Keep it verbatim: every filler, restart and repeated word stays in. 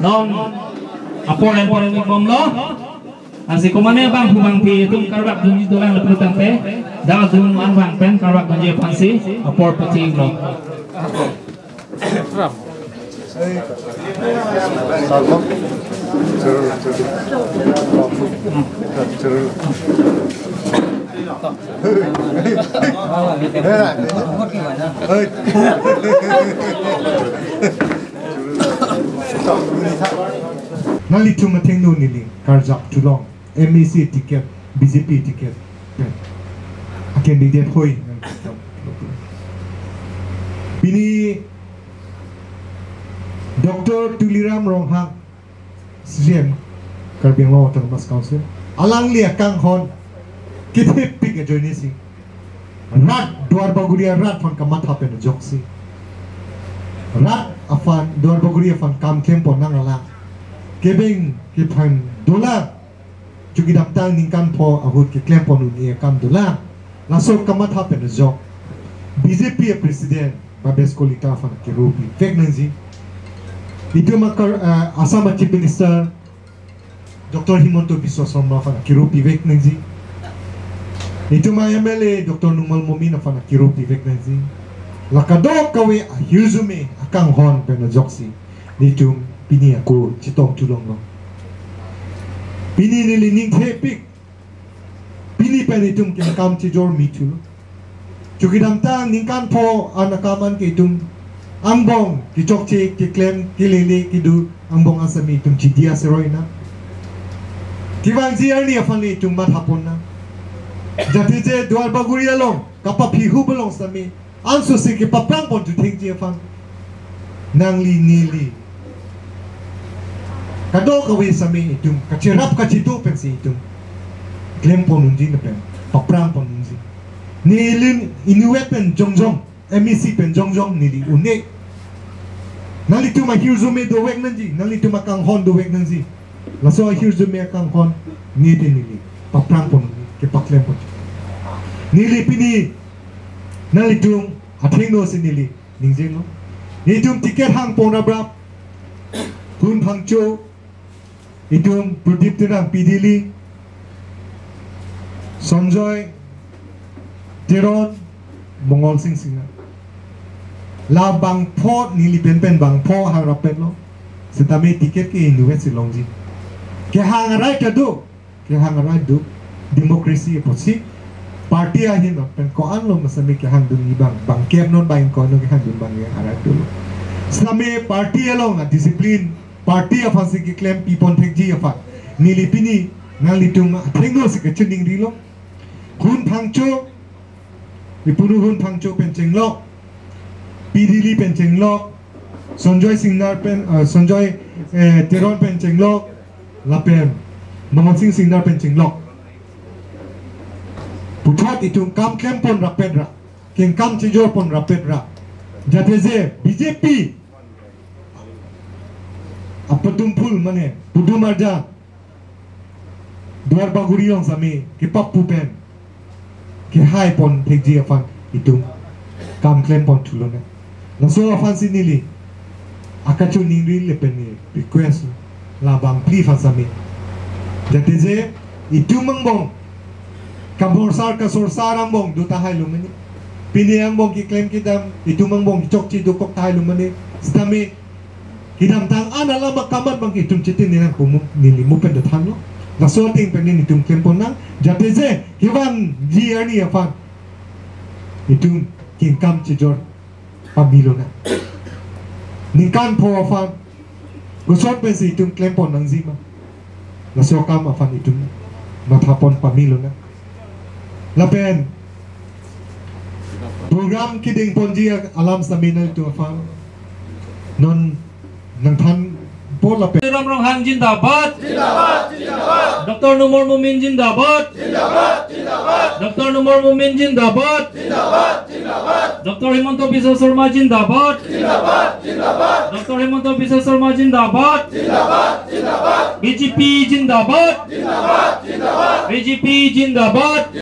Non apor en pon bomlo. Lasi komane bangphu bangphi atum karbak dunji dolang lapu tangte, dak adung an bang pen karbak dunji aphansi apor pachilo. Nanglitum athengno neli karjap thulong, M A C ticket, B J P ticket pen a-candidate hoi. Pini Doctor Tuliram Ronghang, C E M Karbi Anglong Autonomous Council, alangli akanghon kethepik ajoinesi rat Duarbagori arat aphan kamatha pen ajoksi, rat aphan, Duarbagori aphan kam klempon nang alang, kebeng kephan dolang, chukidamtang ningkan pho ahut keklempon un-e akam dolang, laso kamatha pen ajok B J P a-president Bhabesh Kalita aphan kiru pivek nangji. Itum akar, eh, Assam a-Chief Minister Doctor Himanta Biswa Sarma aphan kiru pivek nangji. Itum a-M L A Doctor Numal Momin aphan kiru pivek nangji. La kadokave ahirjume akanghon pen ajoksi nelitum pini ako chetong thulonglo. Pini neli ning thepik, pini pen itum kengkam chejor mithulo. Chukidamtang ningkan pho an akam an ke itum angbong kechokche, keklem, kelele kedo angbong an sami itum chidia seroi na. Kevangji arni aphan le itum mathapon na. Jatije Duarbagori along kapaphihu belong sami ansosi kepaprang pon juthengji aphan nangli neli kadokave sami itum kacherap kachedo pensi itum klempon unji lapen paprang pon unji. Neli inutvet pen jongjong, M A C pen jongjong neli un-e. Nanglitum ahirjume dovek nangji, nanglitum akanghon dovek nangji. Laso ahirjume akanghon neli neli paprang pon, kepaklem pon. Neli pini nanglitum athengno si neli ningjelo. Nelitum ticket hang pon raprap. Hun Phangcho, itum Pradip Terang P D L E, Sanjoy Teron, Mongol Sing Singnar. La bangpho, neli pen pen bangpho hang rapetlo. Setame ticket ke inutvet si longji. Kehang arai ta do, kehang arai do, democracy apotsi. Party ahin pen ko-an lo masami kehang dunji abang, bangkep non bang ko non kehang dun abang arai dolo. Setame party along a-discipline, party aphansi keklem pipon thekji aphan neli pini nanglitum athengno si kachiningrilo. Hun Phangcho, ipunu Hun Phangcho pen chenglok, P D L E pen chenglok, Sanjoy Singnar pen, eh, Sanjoy, eh, Teron pen chenglok, lapen Mongol Sing Singnar pen chenglok. Puthot itum kam klem pon rapet ra, kengkam chejor pon rapet ra. Jatije B J P apatum phul mane pudum arjan Duarbagori along sami kepap pu pen kehai pon thekji aphan itum kam klem pon thulo na. Laso aphansi neli akachiningri lapen neli request la bangphli aphan sami. Jatije itum angbong kaborsar kasorsar angbong do tahai lo mane. Pini angbong keklem kedam, itum angbong chokche dokok tahai lo mane. Setame kedamtang an alam akamat abang itum chiti neli nang kumu neli mu pen dathan lo. Laso ateng pen nelitum klem pon nang. Jatije kevangji arni aphan itum kengkam chejor pamelo na. Ningkan pho aphan koson pensi itum klem pon nangji ma. Laso akam aphan itum matha pon pamelo na. Lapen program kedeng ponji alam sami nangtum aphan non nangthan po lapen. Tuliram Ronghang jindabad. Jindabad, jindabad. Doctor Numal Momin jindabad. Jindabad, jindabad. Doctor Numal Momin jindabad. Jindabad, jindabad. Doctor Himanta Biswa Sarma jindabad. Jindabad, jindabad. Doctor Himanta Biswa Sarma jindabad. Jindabad, jindabad. B J P jindabad. Jindabad, jindabad. B J P jindabad.